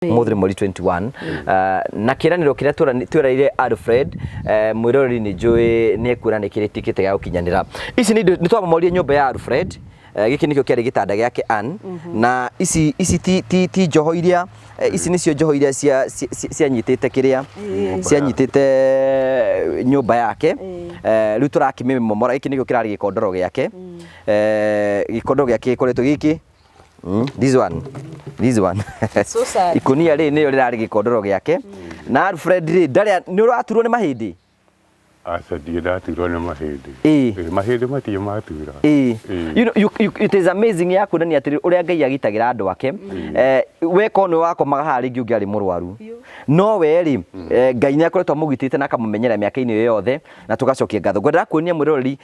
Mũthĩ mweri 21 na kĩranĩro kĩrĩa twĩranĩire Alfred, mwĩroreri nĩ njũĩ nĩ ekuona nĩ kĩrĩtikĩte gĩa gũkinyanĩra. Ici nĩ indo nĩ twamomorire nyũmba ya Alfred. Gĩkĩ nĩkĩo kĩarĩ gĩtanda gĩake Ann, na ici ti njoho iria, ici nĩcio njoho iria cianyitĩte kĩrĩa cianyitĩte nyũmba yake. Rĩu tũrakĩmĩmomora. Gĩkĩ nĩkĩo kĩrarĩ gĩkondoro gĩake. Gĩkondoro gĩake gĩkoretwo gĩkĩ. This one. This one. So sad. Ikunia rĩ nĩyo rĩrarĩ gĩkondoro gĩake. Na Alfred rĩ ndarĩ nĩ ũraturwo nĩ mahĩndĩ? Aca, ndirĩ ndaturwo nĩ mahĩndĩ. Ĩĩ. Mahĩndĩ matirĩ matura. Ĩĩ. Ĩĩ. You know, it is amazing ya kuonania atĩrĩ ũrĩa Ngai agitagĩra andũ ake. We korwo nĩwe wakomaga haha rĩngĩ ũngĩarĩ mũrwaru. No we rĩ, Ngai nĩ akoretwo amũgitĩte na akamũmenyera mĩaka-inĩ ĩyo yothe na tũgacokia ngatho. Ngwendaga kuonia mwĩroreri,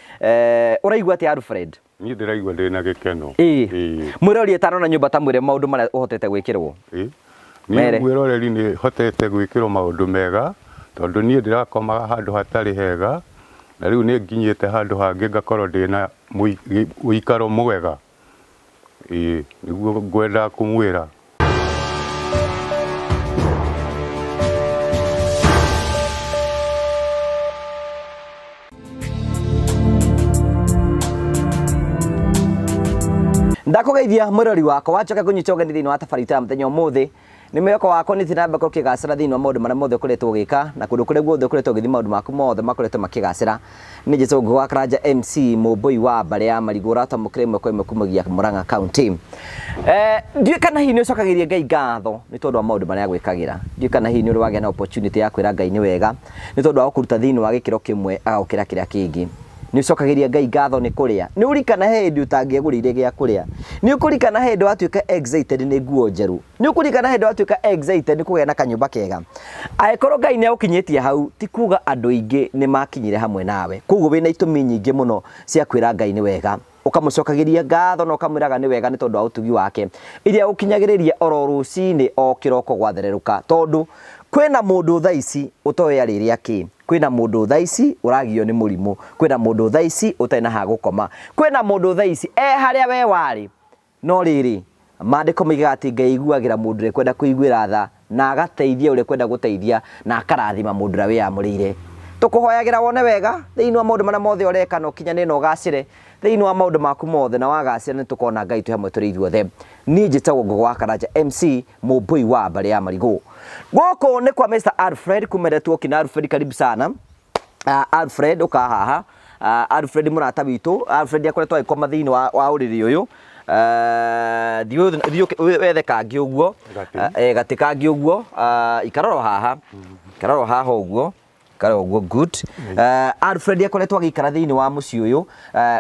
ũraigua atĩa Alfred? Niĩ ndĩraigua ndĩ na gĩkeno. Ĩĩ. Ĩĩ. Mwĩroreri atanona nyũmba ta mwĩre maũndũ marĩa ũhotete gwĩkĩrwo. Ĩĩ. Mere. Niĩ mwĩroreri nĩ hotete gwĩkĩrwo maũndũ mega tondũ niĩ ndĩrakomaga handũ hatarĩ hega na rĩu nĩ nginyĩte handũ hangĩ ngakorwo ndĩna ũikaro mwega. Ĩĩ, nĩguo ngwendaga kũmwĩra. Ndakũgeithia mwĩrori wakwa, wacoka kũnyita ũgeni thĩinĩ wa tabarĩra ya mũthenya ũmũthĩ. Nĩ mwĩhoko wakwa nĩ na mbere ũkĩgacĩra thĩinĩ wa maũndũ marĩa mothe ũkoretwo ũgĩka na kũndũ kũrĩa guothe ũkoretwo ũgĩthiĩ, maũndũ maku mothe makoretwo makĩgacĩra. Nĩ njĩtwo Ngũgĩ wa Karanja MC Mũmbũi wa mbarĩ ya Marigũ, ũratwamũkĩra ĩmwe kwa ĩmwe kumagia Murang'a County. Ndiũĩ kana hihi nĩ ũcokagĩria Ngai ngatho nĩ tondũ wa maũndũ marĩa agwĩkagĩra. Ndiũĩ kana hihi nĩ ũrĩ wagĩa na opportunity ya kwĩra Ngai nĩ wega nĩ tondũ wa gũkũruta thĩinĩ wa gĩkĩro kĩmwe agagũkĩra kĩrĩa kĩngĩ. Nĩ ũcokagĩria Ngai ngatho nĩ kũrĩa? Nĩ ũririkana he hĩndĩ ũtangĩegũrĩire gĩa kũrĩa? Nĩ ũkũririkana he hĩndĩ watuĩka excited nĩ nguo njerũ? Nĩ ũkũririkana he hĩndĩ watuĩka excited nĩ kũgĩa na kanyũmba kega? Angĩkorwo Ngai nĩ agũkinyĩtie hau, ti kuga andũ aingĩ nĩ makinyire hamwe nawe. Koguo wĩna itũmi nyingĩ mũno cia kwĩra Ngai nĩ wega. Ũkamũcokagĩria ngatho na ũkamwĩraga nĩ wega nĩ tondũ wa ũtugi wake. Iria ũkinyagĩrĩria oro rũcinĩ o kĩroko gwathererũka. Tondũ kwĩna mũndũ thaa ici ũtoĩ arĩrĩa kĩ. Kwĩna mũndũ thaa ici ũragio nĩ mũrimũ. Kwĩna mũndũ thaa ici ũtarĩ na ha gũkoma. Kwĩna mũndũ thaa ici e harĩa we warĩ. No rĩrĩ, maandĩko moigaga atĩ Ngai aiguagĩra mũndũ ũrĩa ekwenda kũiguĩra tha, na agateithia ũrĩa ekwenda gũteithia, na akarathima mũndũ ũrĩa wĩyamũrĩire. Tũkũhoyagĩra wone wega thĩinĩ wa maũndũ marĩa mothe ũreka, na ũkinyanĩre na ũgacĩre thĩinĩ wa maũndũ maku mothe, na wagacĩra nĩ tũkona Ngai twĩ hamwe tũrĩ ithuothe. Niĩ njĩtagwo Ngũgĩ wa Karanja MC, Mũmbũi wa mbarĩ ya Marigũ. Gũkũ nĩ kwa Mr. Alfred kuma ĩrĩa tuokire. Alfred, karibu sana. Alfred ũka haha. Alfred mũrata witũ. Alfred akoretwo agĩkoma thĩinĩ wa ũrĩrĩ ũyũ. Thiĩ wethe kangĩ ũguo. Gatĩ. Gatĩ kangĩ ũguo. Ikaroro haha. Ikaroro haha ũguo. Ikaroro ũguo, good. Alfred akoretwo agĩikara thĩinĩ wa mũciĩ ũyũ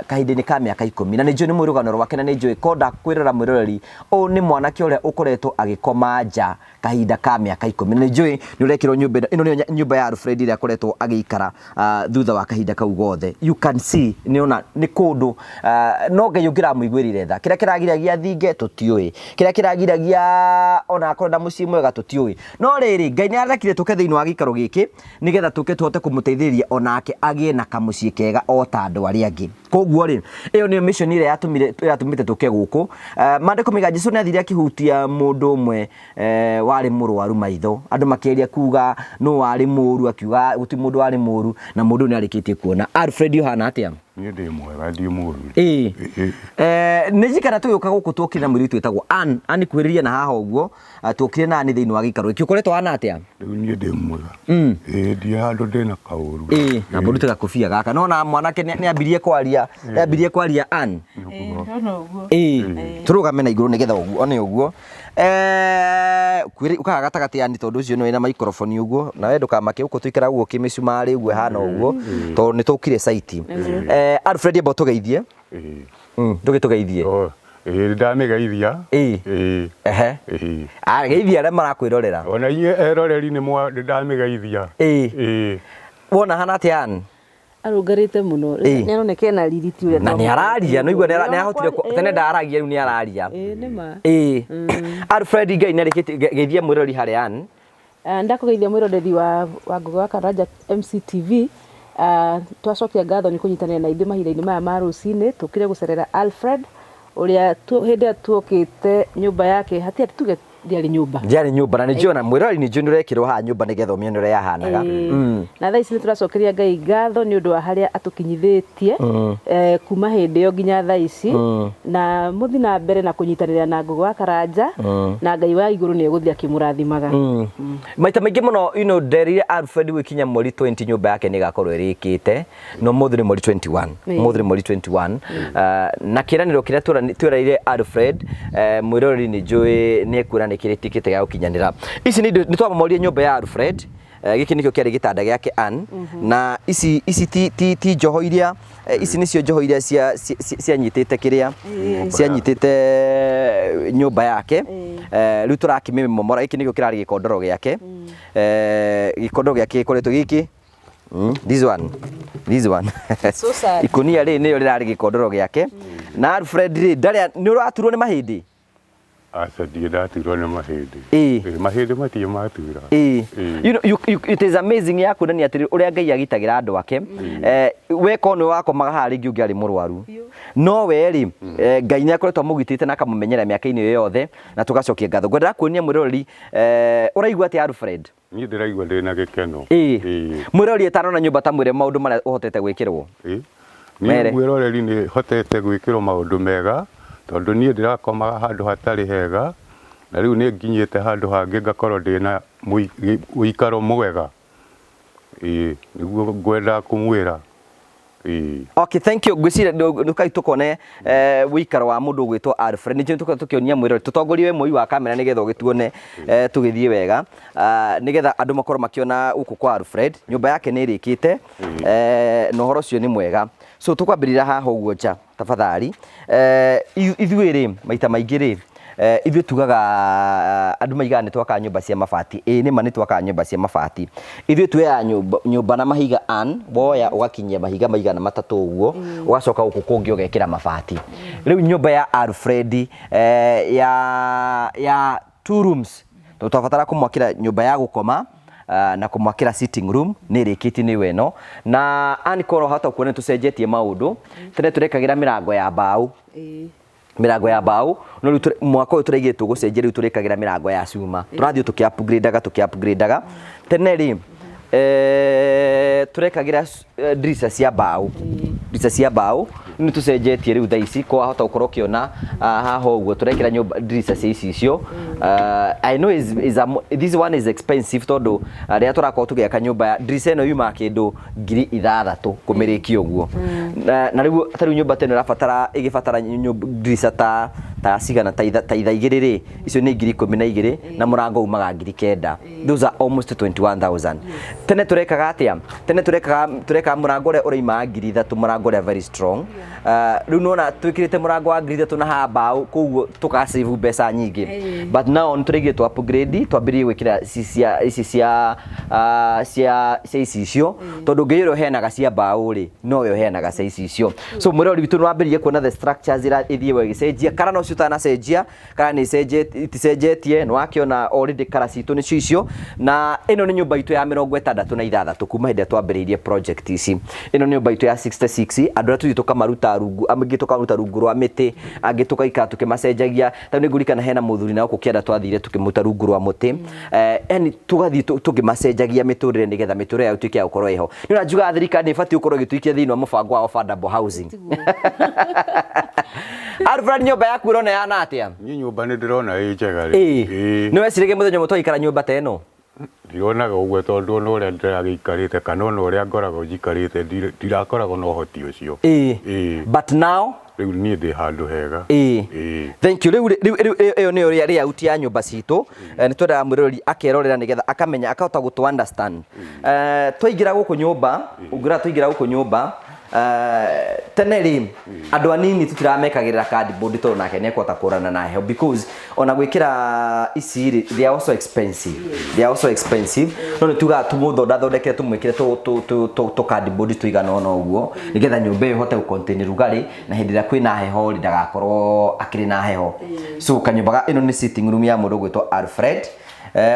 kahinda-inĩ ka mĩaka 10, na nĩ njũĩ nĩ mũĩ rũgano rwake, na nĩ njũĩ ko ndakwĩrora mwĩroreri, ũyũ nĩ mwanake ũrĩa ũkoretwo agĩkoma nja kahinda ka mĩaka 10, na nĩ njũĩ nĩ ũrekĩrwo nyũmba ĩno. Ĩno nĩyo nyũmba ya Alfred ĩrĩa akoretwo agĩikara thutha wa kahinda kau gothe. You can see, nĩ ona nĩ kũndũ no Ngai ũngĩramũiguĩrĩire tha. Kĩrĩa kĩragiragia thinge tũtiũĩ, kĩrĩa kĩragiragia ona akorwo na mũciĩ mwega tũtiũĩ, no rĩrĩ, Ngai nĩ arekire tũke thĩinĩ wa gĩikaro gĩkĩ nĩgetha tũke tũhote kũmũteithĩrĩria onake agĩe na kamũciĩ kega o ta andũ arĩa angĩ. Koguo rĩ, ĩyo nĩyo mission ĩrĩa yatũmire yatũmĩte tũke gũkũ. Maandĩko maiga Jesu nĩ athire akĩhutia mũndũ ũmwe warĩ mũrwaru maitho. Andũ makĩgeria kuga nũ warĩ mũru, akiuga gũtirĩ mũndũ warĩ mũru, na mũndũ ũyũ nĩ arĩkĩtie kuona. Alfred, ũhana atĩa? Niĩ ndĩ mwega, ndi mũru. Ĩĩ. Ĩĩ. Nĩ njikara tũgĩũka gũkũ tuokire na mũirĩtu wĩtagwo Ann. Ann, kuhĩrĩria na haha ũguo. Tuokire na Ann thĩinĩ wa gĩikaro gĩkĩ. Ũkoretwo hana atĩa? Rĩu niĩ ndĩ mwega. Ĩĩ, ndirĩ handũ ndĩna kaũru. Ĩĩ, na mbũrute gakobia gaka. No na mwanake nĩ ambirie kwaria, nĩ ambirie kwaria Ann. Ĩĩ, ndona ũguo. Ĩĩ, tũrũgame na igũrũ nĩgetha ũguo, one ũguo. Ũkaga gatagatĩ Ann, tondũ ũcio nĩ wĩna microphone ũguo, na we ndũkamake gũkũ tũikaraga ũguo kĩmĩcumarĩ ũguo ĩhana ũguo, tondũ nĩ tũkire site. Alfred, amba ũtũgeithie. Ĩĩ. Ndũgĩtũgeithie. Oh, ĩĩ, ndamĩgeithia. Ĩĩ. Ĩĩ. Ehe. Ĩĩ. Geithia arĩa marakwĩrorera. Ona inyuĩ eroreri nĩ ndamĩgeithia. Ĩĩ. Ĩĩ. Wona hana atĩa Ann? Arũngarĩte mũno. Ĩĩ. Nĩ aroneka ena riri ti ũrĩa Na nĩ araria, no igua nĩ arahotire tene ndaragia, rĩu nĩ araria. Ĩĩ, nĩ ma. Ĩĩ. Alfred, Ngai nĩ arĩkĩtie geithia mwĩrori harĩa Ann. Ndakũgeithia mwĩroreri wa Ngũgĩ wa Karanja MCTV. Twacokia ngatho nĩ kũnyitanĩra na ithuĩ mahinda-inĩ maya ma rũcinĩ. Tũkire gũcerera Alfred ũrĩa hĩndĩ ĩrĩa tuokĩte nyũmba yake hatirĩ tuge Ndiarĩ nyũmba. Ndiarĩ nyũmba na nĩ njũĩ ona mwĩroreri nĩ njũĩ nĩ ũrekĩrwo haha nyũmba nĩgetha ũmĩone ũrĩa yahanaga. Na thaa ici nĩ tũracokeria Ngai ngatho nĩ ũndũ wa harĩa atũkinyithĩtie kuma hĩndĩ ĩyo nginya thaa ici, na mũthi na mbere na kũnyitanĩra na Ngũgĩ wa Karanja, na Ngai wa igũrũ nĩ egũthiĩ akĩmũrathimaga. Maita maingĩ mũno, you know, nderire Alfred gũkinya mweri 20 nyũmba yake nĩ ĩgakorwo ĩrĩkĩte, no mũthĩ nĩ mweri 21. Mũthĩ nĩ mweri 21. Na kĩranĩro kĩrĩa twĩranĩire Alfred, mwĩroreri nĩ njũĩ nĩ ekuona nĩ kĩrĩtĩkĩte gĩa gũkinyanĩra. Ici nĩ indo nĩ twamomorire nyũmba ya Alfred. Gĩkĩ nĩkĩo kĩarĩ gĩtanda gĩake Ann, na ici ti njoho iria, ici nĩcio njoho iria cianyitĩte kĩrĩa cianyitĩte nyũmba yake. Rĩu tũrakĩmĩmomora. Gĩkĩ nĩkĩo kĩrarĩ gĩkondoro gĩake. Gĩkondoro gĩake gĩkoretwo gĩkĩ. This one. This one. So sad. Ikunia rĩ nĩyo rĩrarĩ gĩkondoro gĩake. Na Alfred rĩ ndarĩ, nĩ ũraturwo nĩ mahĩndĩ? Aca, ndirĩ ndaturwo nĩ mahĩndĩ. Mahĩndĩ matirĩ matura. You know, it is amazing ya kuonania atĩrĩ ũrĩa Ngai agitagĩra andũ ake. We korwo nĩ wakomaga haha rĩngĩ ũngĩarĩ mũrwaru. No we rĩ, Ngai nĩ akoretwo amũgitĩte na akamũmenyera mĩaka-inĩ ĩyo yothe, na tũgacokia ngatho. Ngwendaga kuonia mwĩroreri, ũraigua atĩa Alfred? Niĩ ndĩraigua ndĩ na gĩkeno. Mwĩroreri ĩtano na nyũmba ta mwĩre maũndũ marĩa ũhotete gwĩkĩrwo. Niĩ Mere. mwĩroreri nĩ hotete gwĩkĩrwo maũndũ mega, tondũ niĩ ndĩrakomaga handũ hatarĩ hega, na rĩu nĩ nginyĩte handũ hangĩ ngakorwo ndĩna ũikaro mwega. Nĩguo ngwendaga kũmwĩra. Okay, thank you. Ngwĩciria ndũkai tũkone ũikaro wa mũndũ ũgwĩtwo Alfred. Nĩkĩo tũkorwo tũkĩonia mwĩroreri, tũtongorie we mũi wa kamera nĩgetha ũgĩtuone, tũgĩthiĩ wega. Nĩgetha andũ makorwo makĩona gũkũ kwa Alfred, nyũmba yake nĩ ĩrĩkĩte, na ũhoro ũcio nĩ mwega. So tũkwambĩrĩria haha ũguo nja tafadhali. Ithuĩ rĩ, maita maingĩ rĩ, ithuĩ tugaga andũ maigaga nĩ twakaga nyũmba cia mabati. Ĩĩ nĩma nĩ twakaga nyũmba cia mabati. Ithuĩ tuoyaga nyũmba na mahiga an, woya ũgakinyia mahiga maigana matatũ ũguo, ũgacoka gũkũ kũngĩ ũgekĩra mabati. Rĩu nyũmba ya Alfred, ya 2 rooms, tondũ twabatara kũmwakĩra nyũmba ya gũkoma, na kũmwakĩra sitting room, nĩ ĩrĩkĩtie nĩ ĩno. Na Ann korwo hata kuona nĩ tũcenjetie maũndũ, tene tũrekagĩra mĩrango ya mbaũ. Mĩrango ya mbaũ, no rĩu mwaka ũyũ tũraigire tũgũcenjia, rĩu tũrĩkagĩra mĩrango ya cuma. Tũrathiĩ tũkĩ upgrade-aga, tũkĩ upgrade-aga. Tene rĩ, tũrekagĩra ndirica cia mbaũ. Ndirica cia mbaũ, nĩ tũcenjetie rĩu thaa ici, kwa wahota gũkorwo ũkĩona, haha ũguo, tũrekĩra nyũmba ndirica cia icicio. I know this one is expensive tondũ, rĩrĩa tũrakorwo tũgĩaka nyũmba ya ndirica ĩno yumaga kĩndũ 6,000 kũmĩrĩkia ũguo. Na rĩu ta rĩu nyũmba ta ĩno ĩgĩbatara ndirica ta cigana, ta ithaa igĩrĩ rĩ, icio nĩ 12,000, na mũrango umaga 9,000. Those are almost 21,000. Tene tũrekaga atĩa? Tene tũrekaga mũrango ũrĩa ũraimaga 3,000, mũrango ũrĩa very strong. Rĩu nĩwona twĩkĩrĩte mũrango wa 3,000 na haha mbaũ, koguo tũkasave mbeca nyingĩ. But now nĩ tũraigire tũ upgrade, twambĩrĩrie gwĩkĩra ici cia, ici cia, cia, cia icicio, tondũ Ngai ũrĩa ũheanaga cia mbaũ rĩ, nowe ũheanaga cia icicio. So mwĩroreri witũ nĩwambĩrĩrie kuona the structures ĩthiĩ ĩgĩcenjia, kana no cio ũtanacenjia, kana nĩ iticenjetie, nĩwakĩona already kara citũ nĩcio icio. Na ĩno nĩ nyũmba itũ ya mĩrongo ĩtandatũ na ithathatũ kuma hĩndĩ ĩrĩa twambĩrĩirie project ici. Ĩno nĩ nyũmba itũ ya 66, andũ arĩa tũthiĩ tũkamaruta rungu, angĩ tũkamaruta rungu rwa mĩtĩ, angĩ tũgaikara tũkĩmacenjagia. Ta rĩu nĩngũririkana hena mũthuri na gũkũ kĩanda twathire tũkĩmũruta rungu rwa mũtĩ. Yani tũgathiĩ tũkĩmacenjagia mĩtũrĩre nĩgetha mĩtũrĩre yao ĩtuĩke ya gũkorwo ĩho. Nĩ ũrĩa njugaga thirikari nĩ ĩbatiĩ gũkorwo ĩgĩtũikia thĩinĩ wa mũbango wa affordable housing. Alfred, nyũmba yaku ũrona ĩhana atĩa? Niĩ nyũmba nĩ ndĩrona ĩ njega rĩ. Nĩ weciragia mũthenya ũmwe twaikara nyũmba ta ĩno? Ndionaga ũguo tondũ ona ũrĩa ndĩragĩikarĩte kana ona ũrĩa ngoragwo njikarĩte ndirakoragwo na ũhoti ũcio. But now? Rĩu niĩ ndĩ handũ hega. Thank you. Rĩu, rĩu, rĩu, ĩyo nĩyo layout ya nyũmba citũ. Nĩ twendaga mwĩroreri akerorera nĩgetha akamenya, akahota gũtũ understand. Twaingĩra gũkũ nyũmba, ũngĩrora twaingĩra gũkũ nyũmba, tene rĩ, andũ anini tũtiramekagĩrĩra cardboard tondũ nake nĩ ekũhota kũrana na heho, because ona gwĩkĩra ici rĩ, they are also expensive. They are also expensive. No nĩ tugaga tũmũthondathondekere, tũmwĩkĩre tũ cardboard tũigana ũna ũguo, nĩgetha nyũmba ĩyo ĩhote gũ-contain rugarĩ, na hĩndĩ ĩrĩa kwĩna heho rĩ, ndagakorwo akĩrĩ na heho. So kanyũmba ga ĩno nĩ sitting room ya mũndũ ũgwĩtwo Alfred.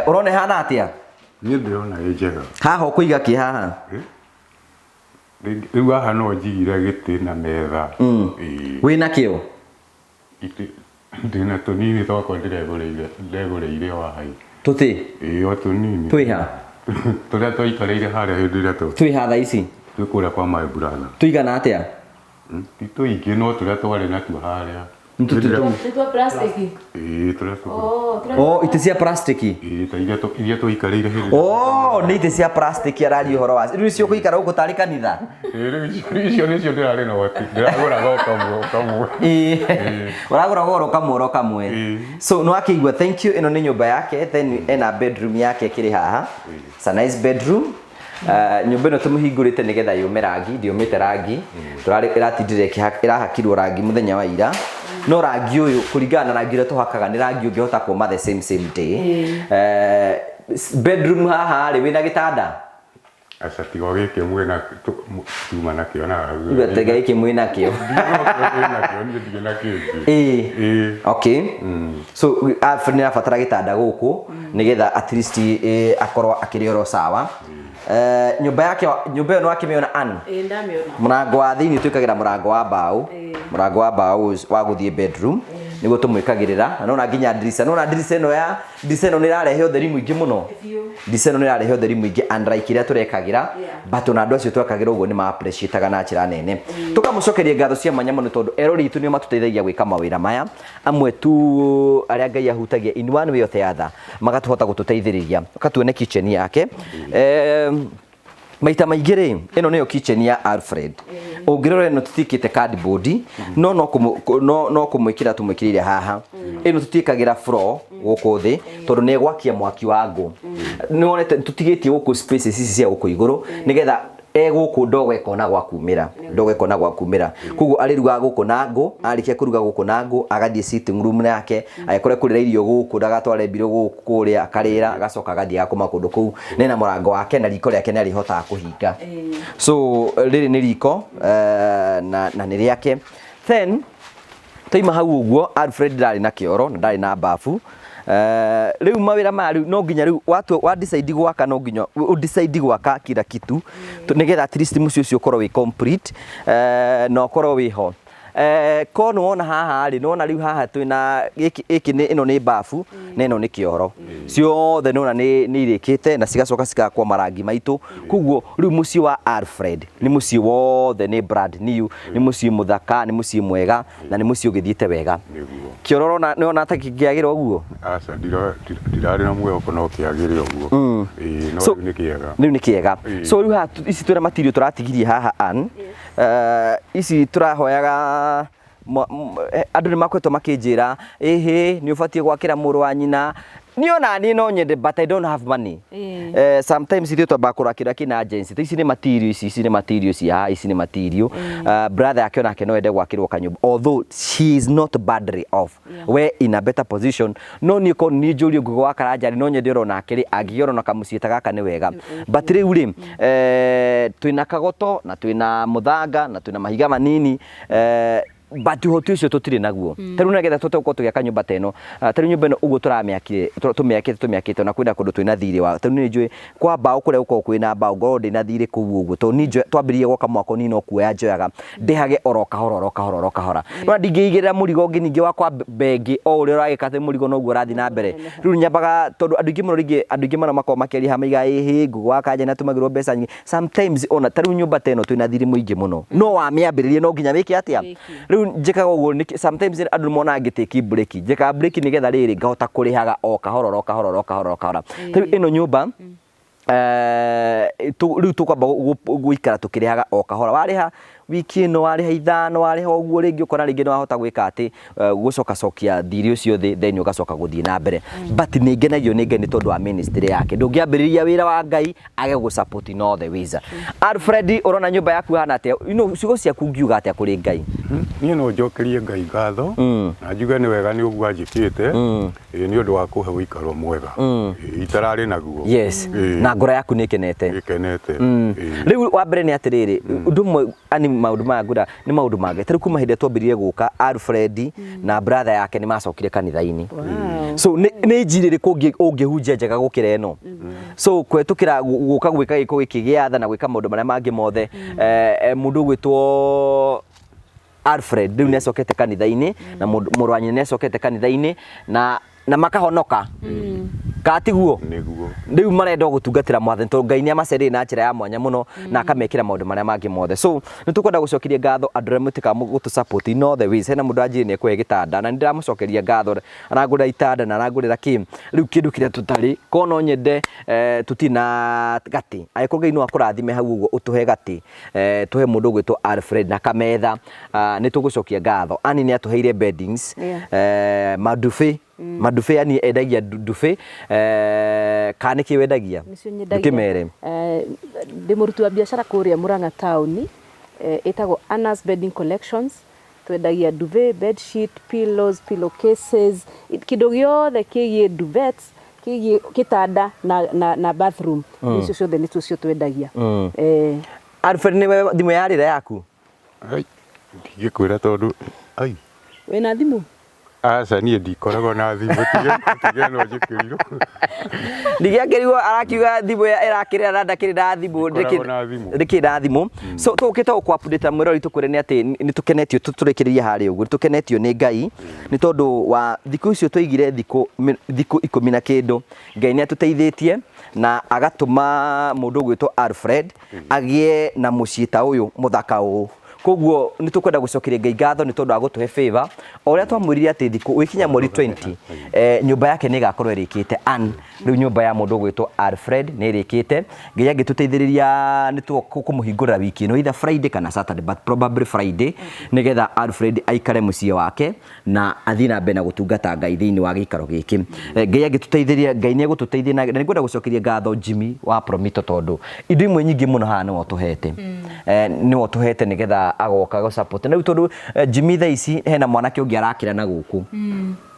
Ũrona ĩhana atĩa? Niĩ ndĩrona ĩ njega. Haha ũkũiga kĩ haha? Rĩu haha no njigire gĩtĩ na metha. Wĩna kĩo? Itĩ. Ndĩna tũnini twakwa ndĩregũrĩire ndegũrĩire o haha. Tũtĩ? Ĩĩ o tũnini. Twĩha? Tũrĩa twaikarĩire harĩa hĩndĩ ĩrĩa Twĩha thaa ici? Twĩ kũrĩa kwa my brother. Tũigana atĩa? Ti tũingĩ no tũrĩa twarĩ natuo harĩa. Nĩ tũtĩ tũu? Nĩ twa plastic. Ĩĩ tũrĩa tũ. Oh, tũrĩa Oh, itĩ cia plastic. Ĩĩ ta iria iria twaikarĩire hĩndĩ. Oh, nĩ itĩ cia plastic araria ũhoro wacio. Rĩu icio ũgũikara gũkũ tarĩ kanitha? Ĩĩ rĩu icio nĩcio ndĩrarĩ na ũhoti. Ndĩragũraga o kamwe o kamwe. Ĩĩ. Ũragũraga oro kamwe oro kamwe. Ĩĩ. So nĩ wakĩigua thank you, ĩno nĩ nyũmba yake, then ena bedroom yake ĩkĩrĩ haha. It's a nice bedroom. Nyũmba ĩno tũmĩhingũrĩte nĩgetha yũme rangi, ndĩũmĩte rangi. Tũrarĩ ĩratindire ĩrahakirwo rangi mũthenya wa ira. No rangi ũyũ kũringana na rangi ũrĩa tũhakaga nĩ rangi ũngĩhota kũma the same same day. Bedroom haha rĩ wĩna gĩtanda? Aca tiga o gĩkĩ mwĩna tuma nakĩo na hau. Tiga gĩkĩ mwĩna kĩo. Nakĩo niĩ ndirĩ na kĩngĩ. Ĩĩ. Ĩĩ. Okay. So Alfred nĩ arabatara gĩtanda gũkũ nĩgetha at least akorwo akĩrĩ oro sawa. Nyũmba yake, nyũmba ĩyo nĩwakĩmĩona Ann? Ĩĩ ndamĩona. Mũrango wa thĩinĩ twĩkagĩra mũrango wa mbaũ. Mũrango wa mbaũ wa gũthiĩ bedroom nĩguo tũmwĩkagĩrĩra. Na nĩwona nginya ndirica, nĩwona ndirica ĩno ya ndirica ĩno nĩ ĩrarehe ũtheri mũingĩ mũno. Ndirica ĩno nĩ ĩrarehe ũtheri mũingĩ unlike ĩrĩa tũrekagĩra. But ona andũ acio twekagĩra ũguo nĩ ma appreciate-aga na njĩra nene. Tũkamũcokeria ngatho cia mwanya mũno tondũ erori aitũ nĩo matũteithagia gwĩka mawĩra maya. Amwe tu arĩa Ngai ahutagia in one way or the other magatũhota gũtũteithĩrĩria. Ũka tuone kitchen yake. Maita maingĩ rĩ, ĩno nĩyo kitchen ya Alfred. Ũngĩrora ĩno tũtiĩkĩte cardboard, no no no no kũmwĩkĩra tũmwĩkĩrĩire haha. Ĩno tũtiĩkagĩra floor gũkũ thĩ tondũ nĩ ĩgwakia mwaki wa ngũ. Nĩwonete tũtigĩtie gũkũ spaces ici cia gũkũ igũrũ nĩgetha gũkũ ndogo ĩkona gwa kumĩra, ndogo ĩkona gwa kumĩra. Koguo arĩrugaga gũkũ na ngũ, arĩkia kũruga gũkũ na ngũ, agathiĩ sitting room yake, agĩkorwo ekũrĩra irio gũkũ, ndagatware mbirũ gũkũ kũrĩa, akarĩra, agacoka agathiĩ agakoma kũndũ kũu. Nena mũrango wake na riko rĩake nĩ arĩhotaga kũhinga. So rĩrĩ nĩ riko na nĩ rĩake. Then twaima hau ũguo Alfred ndarĩ na kĩoro na ndarĩ na bafu. Rĩu mawĩra maya rĩu no nginya rĩu watua wa decide gwaka no nginya u decide gwaka kila kitu nĩgetha at least mũciĩ ũcio ũkorwo wĩ complete na ũkorwo wĩ ho. Ko nĩ wona haha rĩ, nĩ wona rĩu haha twĩna gĩkĩ, ĩkĩ nĩ, ĩno nĩ bafu na ĩno nĩ kĩoro. Ciothe nĩ wona nĩ irĩkĩte na cigacoka cigakwo marangi maitũ. Koguo rĩu mũciĩ wa Alfred nĩ mũciĩ wothe nĩ brand new, nĩ mũciĩ mũthaka, nĩ mũciĩ mwega na nĩ mũciĩ ũgĩthiĩte wega. Kĩoro ũrona, nĩ wona ta kĩngĩagĩra ũguo? Aca, ndirarĩ na mwĩhoko no kĩagĩre ũguo. Ĩĩ, no rĩu nĩ kĩega. Rĩu nĩ kĩega. So rĩu haha ici twĩna material tũratigirie haha Ann. Ici tũrahoyaga andũ nĩ makoretwo makĩnjĩra ĩhĩ nĩ ũbatiĩ gwakĩra mũrũ wa nyina. Niĩ ona niĩ no nyende but I don't have money. Sometimes ithuĩ twambaga kũrora kĩrĩa kĩna agency. Ici nĩ material ici, ici nĩ material ici haha, ici nĩ material. Brother yake onake no ende gwakĩrwo kanyũmba although she is not badly off. We in a better position. No niĩ korwo niĩ njũrio Ngugi wa Karanja rĩ, no nyende oro nake rĩ, angĩgĩa na kamũciĩ ta gaka nĩ wega. But rĩu rĩ, twĩna kagoto na twĩna mũthanga na twĩna mahiga manini, but ũhoti ũcio tũtirĩ naguo. Ta rĩu nĩgetha tũhote gũkorwo tũgĩaka nyũmba ta ĩno, ta rĩu nyũmba ĩno ũguo tũramĩakire, tũmĩakĩte, tũmĩakĩte, ona kwĩna kũndũ twĩna thirĩ wa, ta rĩu nĩ njũĩ kwa mbaũ kũrĩa gũkoragwo kwĩna mbaũ, ngorwo ndĩna thirĩ kũu ũguo, tondũ niĩ njũĩ, twambĩrĩria gwaka mwako niĩ no kuoya njoyaga, ndĩhage oro kahora, oro kahora, oro kahora. No ndingĩigĩrĩra mũrigo ũngĩ ningĩ wakwa bengi, o ũrĩa ũragĩka atĩ mũrigo noguo ũrathiĩ na mbere. Rĩu nyambaga, tondũ andũ aingĩ mũno rĩngĩ, andũ aingĩ mũno makoragwo makĩaria haha maigaga ĩhĩ, Ngugi wa Karanja nĩ atũmagĩrwo mbeca nyingĩ. Sometimes ona ta rĩu nyũmba ta ĩno twĩna thirĩ mũingĩ mũno, no wamĩambĩrĩria no nginya wĩke atĩa? Rĩu njĩkaga ũguo nĩkĩ, sometimes andũ nĩ monaga ngĩtĩki break, njĩkaga break nĩgetha rĩrĩ ngahota kũrĩhaga o kahora oro kahora oro kahora oro kahora. Ta rĩu ĩno nyũmba, rĩu tũkwamba gũikara tũkĩrĩhaga o kahora. Warĩha wiki ĩno, warĩha ithano, warĩha ũguo rĩngĩ ũkona rĩngĩ nĩ wahota gwĩka atĩ, gũcokacokia thirĩ ũcio thĩ, then ũgacoka gũthiĩ na mbere. But nĩ ngenagio nĩ Ngai nĩ tondũ wa ministry yake. Ndũngĩambĩrĩria wĩra wa Ngai age gũsupport in all the ways. Alfred, ũrona nyũmba yaku hana atĩa? You know, ciugo ciaku ngiuga atĩa kũrĩ Ngai? Niĩ no njokerie Ngai ngatho, na njuge nĩ wega nĩ ũguo anjĩkĩte, ĩĩ, nĩ ũndũ wa kũhe ũikaro mwega. Ĩĩ, itararĩ naguo. Yes. Na ngoro yaku nĩ ĩkenete. Ĩkenete. Ĩĩ. Rĩu wa mbere nĩ atĩrĩrĩ, ũndũ ũmwe, ani maũndũ maya ngwĩra nĩ maũndũ mangĩ. Ta rĩu kuma hĩndĩ ĩrĩa twambĩrĩirie gũka, Alfred na brother yake nĩ macokire kanitha-inĩ. So nĩ njira ĩrĩkũ ũngĩhunjia njega gũkĩra ĩno? So kũhetũkĩra gũka gwĩka gĩko gĩkĩ gĩa tha na gwĩka maũndũ marĩa mangĩ mothe, mũndũ ũgwĩtwo Alfred rĩu nĩ acokete kanitha-inĩ na mũrũ wa nyina nĩ acokete kanitha-inĩ na makahonoka katiguo. Nĩguo. Rĩu marenda o gũtungatĩra Mwathani tondũ Ngai nĩ amacereire na njĩra ya mwanya mũno na akamekĩra maũndũ marĩa mangĩ mothe. So nĩ tũkwenda gũcokeria ngatho andũ arĩa mũtuĩkaga gũtũ support in all the ways. Hena mũndũ anjĩrire nĩ ekũhe gĩtanda na nĩ ndĩramũcokeria ngatho, arangũrĩra itanda na arangũrĩra kĩ rĩu kĩndũ kĩrĩa tũtarĩ ko no nyende tũtirĩ na gatĩ. Angĩkorwo Ngai no akũrathime hau ũguo ũtũhe gatĩ, tũhe mũndũ ũgwĩtwo Alfred na kametha, nĩ tũgũcokia ngatho. Ani nĩ atũheire beddings, madube madube, yani endagia dube, kana nĩkĩ wendagia? Nĩcio nyendagia. Ndũkĩmere. Ndĩ mũruti wa biacara kũrĩa Murang'a taũni, ĩtagwo Anna's Bedding Collections. Twendagia duvet, bed sheet, pillows, pillow cases, kĩndũ gĩothe kĩgiĩ duvets, kĩgiĩ gĩtanda na bathroom. Icio ciothe nĩ cio twendagia. Alfred, nĩwe thimũ yarĩra yaku? Ai, ndingĩkwĩra tondũ ai. Wĩna thimũ? Aca, niĩ ndikoragwo na thimũ, tige no njĩkĩrirwo. Ndigĩakĩrirwo arakiuga thimũ ĩrakĩrĩra na ndakĩrĩ na thimũ. Ndikoragwo na thimũ. Ndĩkĩrĩ na thimũ. So tũkĩte gũkũ update mwĩrori tũkwĩre nĩ atĩ nĩ tũkenetio, tũrĩkĩrĩrie harĩa ũguo, nĩ tũkenetio nĩ Ngai nĩ tondũ wa thikũ icio twaigire thikũ 10 na kĩndũ. Ngai nĩ atũteithĩtie na agatũma mũndũ ũgwĩtwo Alfred agĩe na mũciĩ ta ũyũ mũthaka ũũ. Koguo nĩ tũkwenda gũcokeria Ngai ngatho nĩ tondũ wa gũtũhe favor o ũrĩa twamwĩrire atĩ thikũ ũgĩkinya mweri 20, nyũmba yake nĩ ĩgakorwo ĩrĩkĩte. An rĩu nyũmba ya mũndũ ũgwĩtwo Alfred nĩ ĩrĩkĩte. Ngai angĩtũteithĩrĩria nĩ tũkũmũhingũrĩra wiki ĩno, either Friday kana Saturday, but probably Friday, nĩgetha Alfred aikare mũciĩ wake na athiĩ na mbere na gũtungata Ngai thĩinĩ wa gĩikaro gĩkĩ. Ngai angĩtũteithĩrĩria, Ngai nĩ egũtũteithia na nĩngwenda gũcokeria ngatho Jimmy wa Promito tondũ indo imwe nyingĩ mũno haha nĩwe ũtũhete. Nĩwe ũtũhete nĩgetha agoka gũ support. Na rĩu tondũ Jimmy thaa ici hena mwanake ũngĩ arakĩra na gũkũ.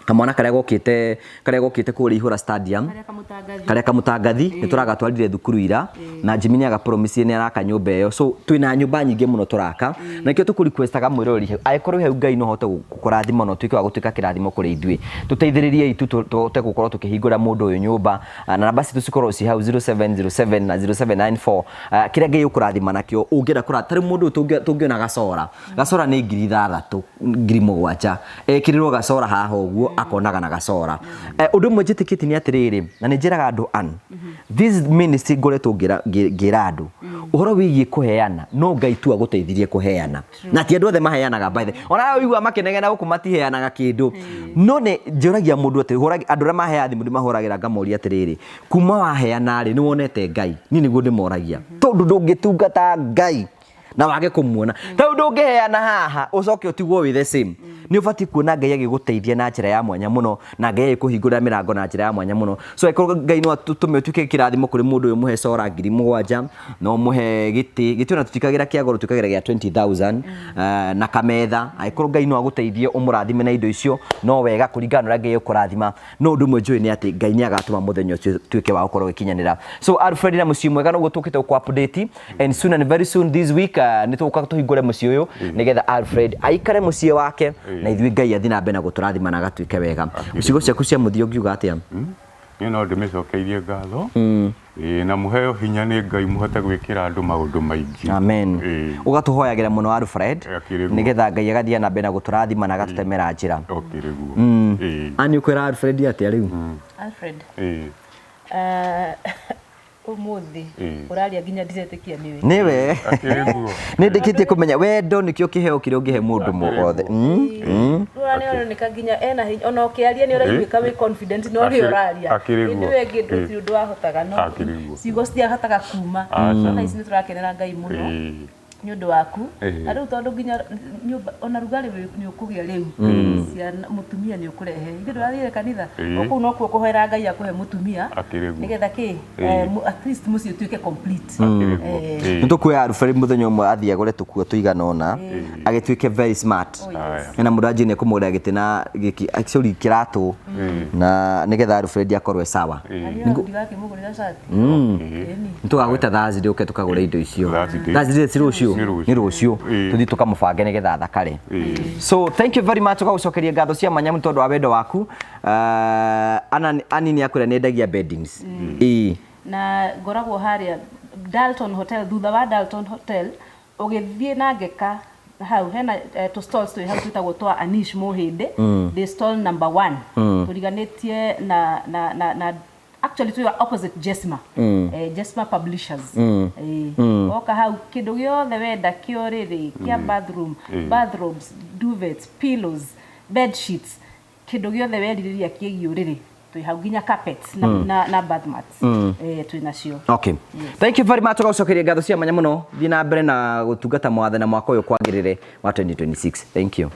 Kamwana karĩa gokĩte kũrĩa Ihũra Stadium. Karĩa kamũtangathi. Karĩa kamũtangathi nĩ tũragatwarire thukuru ira na Jimmy nĩ agapromise nĩ araka nyũmba ĩyo. So twĩna nyũmba nyingĩ mũno tũraka na nĩkĩo tũkũ requestaga mwĩroreri hau, angĩkorwo hau Ngai no ahote gũkũrathima na ũtuĩke wa gũtuĩka kĩrathimo kũrĩ ithuĩ, tũteithĩrĩriei tu tũhote gũkorwo tũkĩhingũra mũndũ ũyũ nyũmba. Na namba citũ cikorwo ci hau 0707 na 0794. Kĩrĩa Ngai ũkũrathima nakĩo ũngĩenda kũra tarĩu mũndũ ũyũ tũngĩona gacora, gacora nĩ 6,000, 7,000, ekĩrĩrwo gacora haha ũguo akonaga na gacora. Ũndũ ũmwe njĩtĩkĩtie nĩ atĩrĩrĩ, na nĩ njĩraga andũ an this ministry ngoretwo ngĩra andũ ũhoro wĩgiĩ kũheana, no Ngai tu agũteithirie kũheana na ti andũ othe maheanaga. By the ona ũigua makĩnegena gũkũ matiheanaga kĩndũ, no nĩ njũragia mũndũ atĩ andũ arĩa maheaga thimũ ndĩmahũragĩra ngamoria atĩrĩrĩ, kuma waheana rĩ, nĩ wonete Ngai? Niĩ nĩguo ndĩmoragia tondũ ndũngĩtungata Ngai na wage kũmuona. Tondũ ndũngĩheana haha ũcoke ũtigwo wĩ the same. Nĩ ũbatiĩ kuona Ngai agĩgũteithia na njĩra ya mwanya mũno na Ngai agĩkũhingũrĩra mĩrango na njĩra ya mwanya mũno. So angĩkorwo Ngai no atũme ũtuĩke kĩrathimo kũrĩ mũndũ ũyũ, mũhe cora 7,000, no mũhe gĩtĩ. Gĩtĩ ona tũtikagĩra kĩa goro, twĩkagĩra gĩa 20,000, na kametha. Angĩkorwo Ngai no agũteithie ũmũrathime na indo icio, no wega kũringana na ũrĩa Ngai ekũrathima. No ũndũ ũmwe njũĩ nĩ atĩ Ngai nĩ agatũma mũthenya ũcio tuĩke wa gũkorwo ũgĩkinyanĩra. So Alfred na mũciĩ mwega noguo tũkĩte gũkũ update, and soon and very soon this week, nĩ tũgũka tũhingũre mũciĩ ũyũ nĩgetha Alfred aikare mũciĩ wake na ithuĩ Ngai athiĩ na mbere na gũtũrathima na agatuĩke wega. Ciugo ciaku cia mũthia ũngiuga atĩa? Niĩ no ndĩmĩcokeirie ngatho. Ĩĩ, na mũheo hinya nĩ Ngai mũhote gwĩkĩra andũ maũndũ maingĩ. Amen. Ũgatũhoyagĩra mũno Alfred, Akĩrĩ guo. nĩgetha Ngai agathiĩ na mbere na gũtũrathima na agatũtemera njĩra. Okĩrĩ guo. Ĩĩ. Ani ũkwĩra Alfred atĩa rĩu? Alfred, Ũmũthĩ ũraria nginya ndiretĩkia nĩwe. Nĩwe. Akĩrĩ guo. Nĩ ndĩkĩtie kũmenya wendo nĩkĩo kĩheo kĩrĩa ũngĩhe mũndũ wothe. Rũra nĩ ũroneka nginya ena hinya, ona ũkĩaria nĩ ũraiguĩka wĩ confident na ũrĩa ũraria. Akĩrĩ Hĩndĩ guo. ĩyo ĩngĩ ndũtirĩ ũndũ wahotaga, no Akĩrĩ guo. ciugo citiahotaga kuma. Aca. No thaa ici nĩ tũrakenera Ngai mũno nĩ ũndũ waku. Na rĩu tondũ nginya nyũmba ona rugarĩ nĩ ũkũgĩa rĩu, ciana mũtumia nĩ ũkũrehe. Ithuĩ ndũrathiire kanitha? O kũu nokuo kũhoera Ngai akũhe mũtumia Akĩrĩ guo. nĩgetha kĩ at least mũciĩ ũtuĩke complete. Akĩrĩ guo. Nĩ tũkuoya Alfred mũthenya ũmwe athiĩ agũre tũkuo tũigana ũna agĩtuĩke very smart. Oh, yes. Hena mũndũ anjĩ nĩ ekũmũgũrĩra gĩtĩ na gĩki, actually kĩratũ, na nĩgetha Alfred akorwo e sawa. Na niĩ ndigakĩmũgũrĩra cati. Ĩni. Nĩ tũgagwĩta Thursday ũke tũkagũre indo icio. Thursday. Thursday ti rũciũ? Nĩ rũciũ. Nĩ rũciũ. Tũthiĩ tũkamũbange nĩgetha athakare. So thank you very much, ũgagũcokeria ngatho cia mwanya mũno tondũ wa wendo waku. Ani nĩ akwĩra nĩ endagia beddings. Ĩĩ. Na ngoragwo harĩa Dalton Hotel, thutha wa Dalton Hotel ũgĩthiĩ na ngeka. Hau hena tũ stalls twĩ hau twĩtagwo twa Anish Mũhĩndĩ. Ndĩ stall number 1, tũriganĩtie na actually twĩ opposite Jesma, Jesma Publishers. Woka hau, kĩndũ gĩothe wenda kĩa ũrĩrĩ, kĩa bathroom, bathrobes, duvets, pillows, bed sheets, kĩndũ gĩothe werirĩria kĩgiĩ ũrĩrĩ twĩ hau, nginya carpets na bath mats, twĩ nacio. Okay. Thank you very much. Tũgagũcokeria ngatho cia mwanya mũno. Thiĩ na mbere na gũtungata mwathani na mwaka ũyũ kwagĩrĩre wa 2026. Thank you.